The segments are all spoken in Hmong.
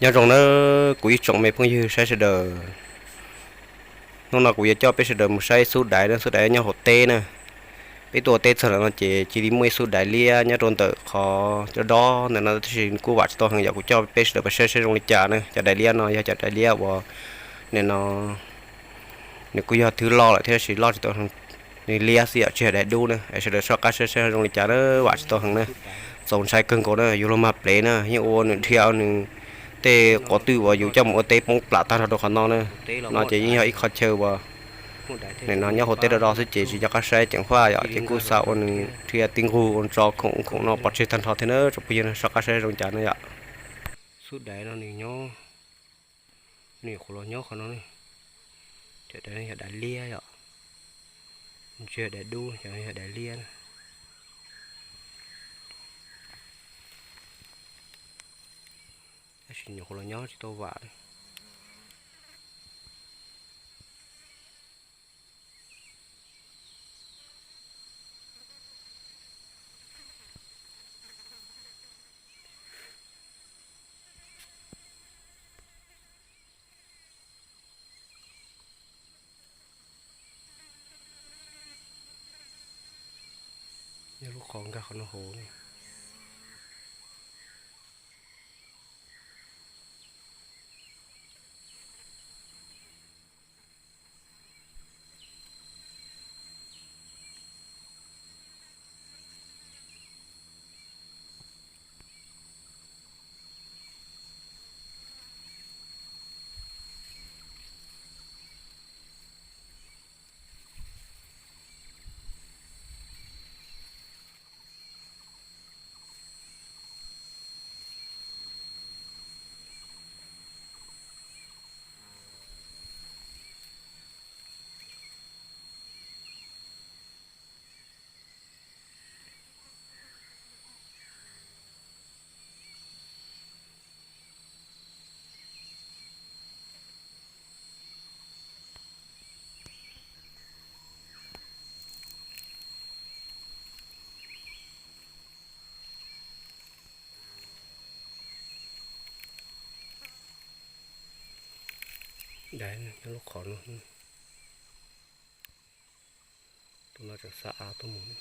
Nyob zoo nawb kuv ib tsoom me phooj ywg saib sawv daws. Hnub no kuv yuav coj peb sawv daws mus saib xub daiv na, xub daiv nyob hauv teb na. Peb tuaj teb txog lawm no ces cia li muaj ib xub daiv liab nyob rau ntawm qhov dob dob ntawm no tab sis kuj vam tsis tau heev, yog kuv coj peb sawv daws pais saib saib zoo li cas na. Cov daiv liab no yog cov daiv liab uas nim no nws kuj yog thwb loj lawm thiab tab sis loj tsis tau, nws liab xwb yom, tsis yog daiv dub na. Es sawv daws soj qab saib saib zoo li cas na, vam tsis tau heev na. Txaus ntshai kawg nkaus na, yuav luag mag plev na, yeej ua nws dhia nws tej quav twm uas yus coj mus ua teb poob plam tag nrho rau qhov no na. No ces yeej yog ib qho chaw uas nim no nyob hauv teb do do xwb ces tsis nco qab saib ceev faj yom, ces kuj xav ua nws dhia tib nqug ua ntso khoom khoom no pov tseg tag nrho thiab na, tsoom phooj ywg soj qab saib zoo cas na yom. Xub daiv no nws nyob, nws nyuam qhuav los nyob qhov no. Cov daiv no yog daiv liab yom, tsis yog daiv dub, cov no yog daiv liab na. Tab sis nyuam qhuav los nyob tsis tau vam. Nyob lub qhov nkag qhov no hauv ne. Daiv nyob lub qhov no. Tus no tseem xa av tuaj mus.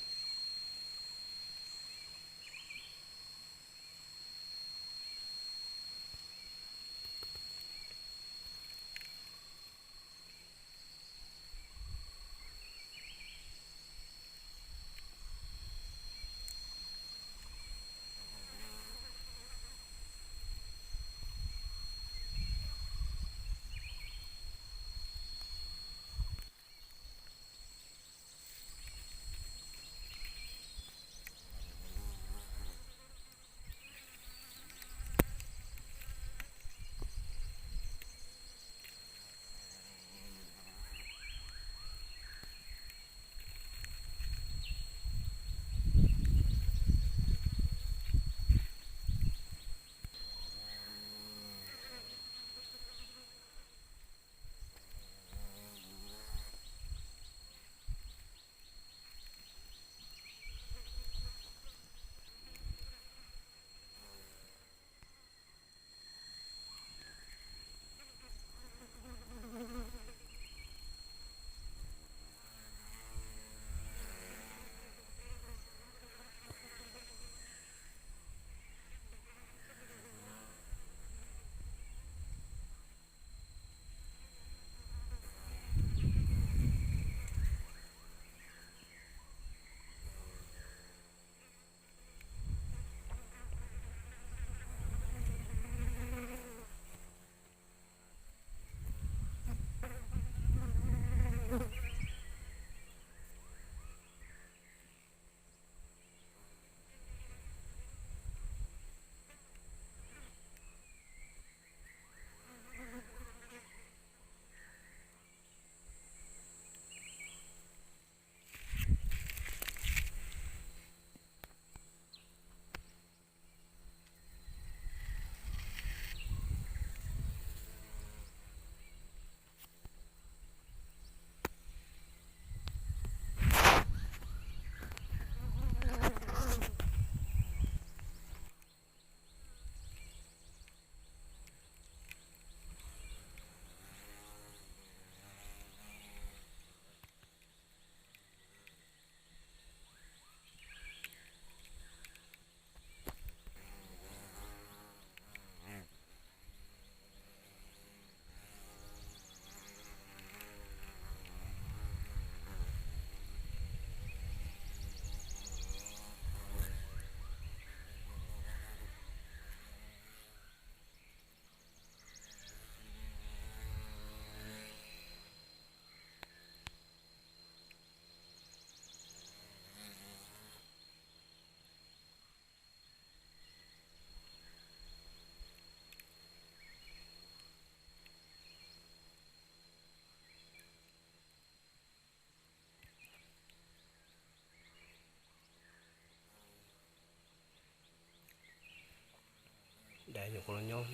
los nyob,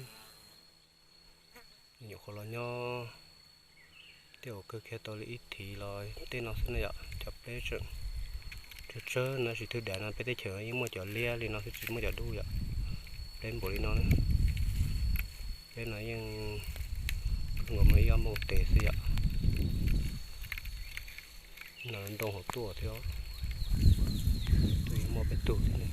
nyuam qhuav los nyob tej uas kawg kiag tau li ib thiv los tej no xwb na yom. Cov pleb tseem tsawg tsawg no, tsis thwj dav no peb teb chaws yeej muaj cov liab li no xwb tsis muaj cov dub yom. Pleb npaum li no na, pleb no yeej kawg nkaus mas ib ob moos tes xwb yom. No ntoo hauv tuaj thiab, tuaj yeej muaj peb tug thiab ne.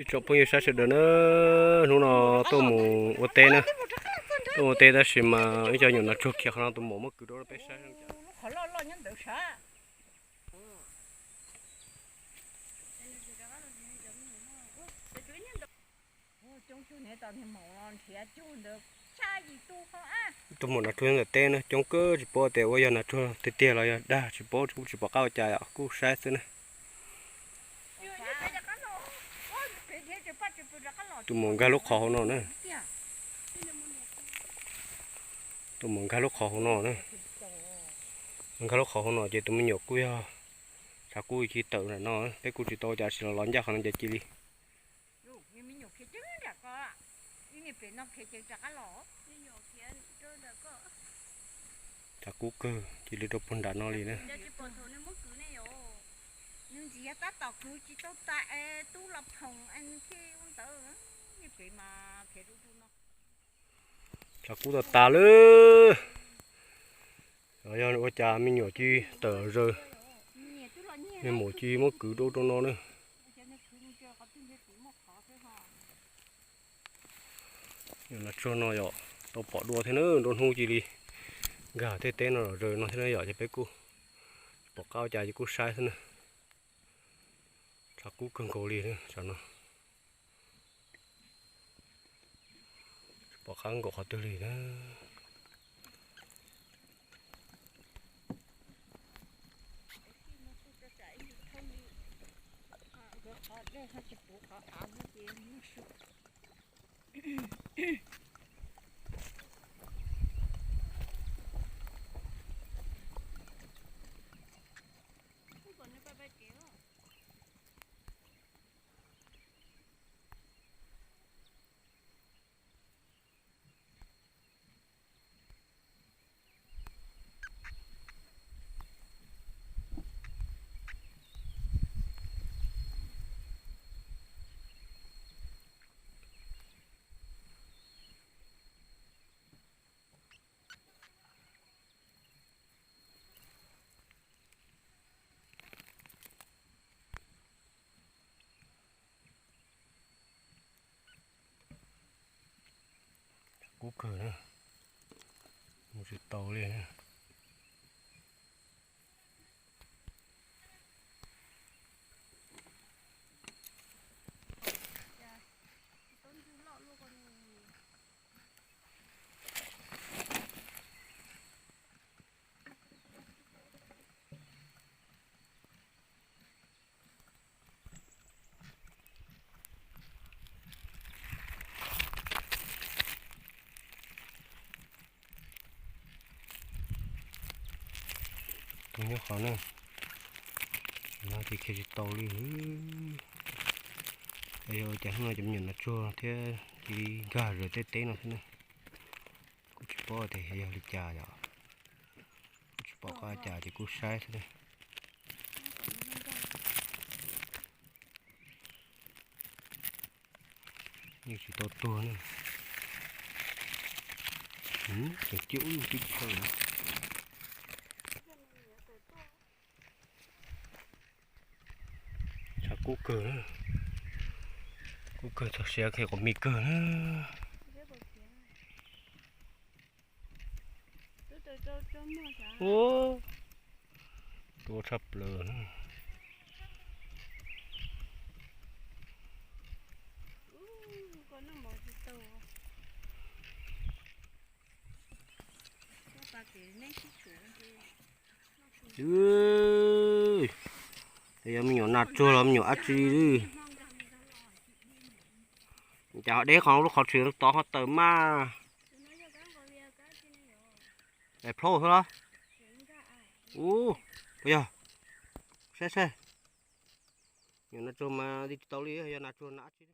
Ib tsoom phooj ywg sawv daws na, hnub no tuaj mus ua teb na, tuaj ua teb tab sis mas ib co nyuam nas tsuag khiav qhov no tus muam muab kwv rau peb saib. Tus muam nas tsuag ntawm teb na coob kawg tsis paub tias ua yog nas tsuag tiag tiag los yog dag tsis paub, kuj tsis pom qab ua cas yom, kuj saib xwb na. Tus muam nkag lub qhov hauv no na. Tus muam nkag lub qhov hauv no na. Nkag lub qhov hauv no ces tus me nyuam kuj yog Tshav kub cia li tawm nram no, peb kuj tsis tau ua cas, tab sis los los ncaj qhov no ces cia li. Tshav kub kawg, cia li rau puag nram no li na. Tshav kub tas tas lawm. Yog ua cas me nyuam cia li tawm zaws, me nyuam cia li muab kwv rau rau no na. Nas tsuag no yog tau pom dua thiab na, nruab hnub cia li nkag tej teb no los zaws no thiab na yom, ces peb kuj pom qab ua cas ces kuj saib xwb na. Tshav kub kawg nkaus li na tsam no. Tsis pom qab nkaum qhov twg li na. Kub kawg na, mus tsis tau li na. Tus nyob qhov no, no ces khiav tsis tau li. Yog ua cas hnub no cov me nyuam nas tsuag thiab cia li nkag zaws tej teb no thiab na. Kuj tsis paub tias yog li cas yom. Kuj tsis pom qab cas ces kuj saib xwb na. Yeej tsis tau tuag na. Tseem ciaj ub tib chaw. Tshav kub kawg, kub kawg txog siav qhia quas mis kawg na. Ua, tua tshaj plaws. Yog me nyuam nas tsuag los me nyuam dab tsi li. Cas ho deb qhov lub qhov tshwm tod ho tawm mas. Daim plaub xwb los? Ub, puas yog? Saib saib. Nyuam nas tsuag mas di tsis tau li, yog nas tsuag nas dab tsi.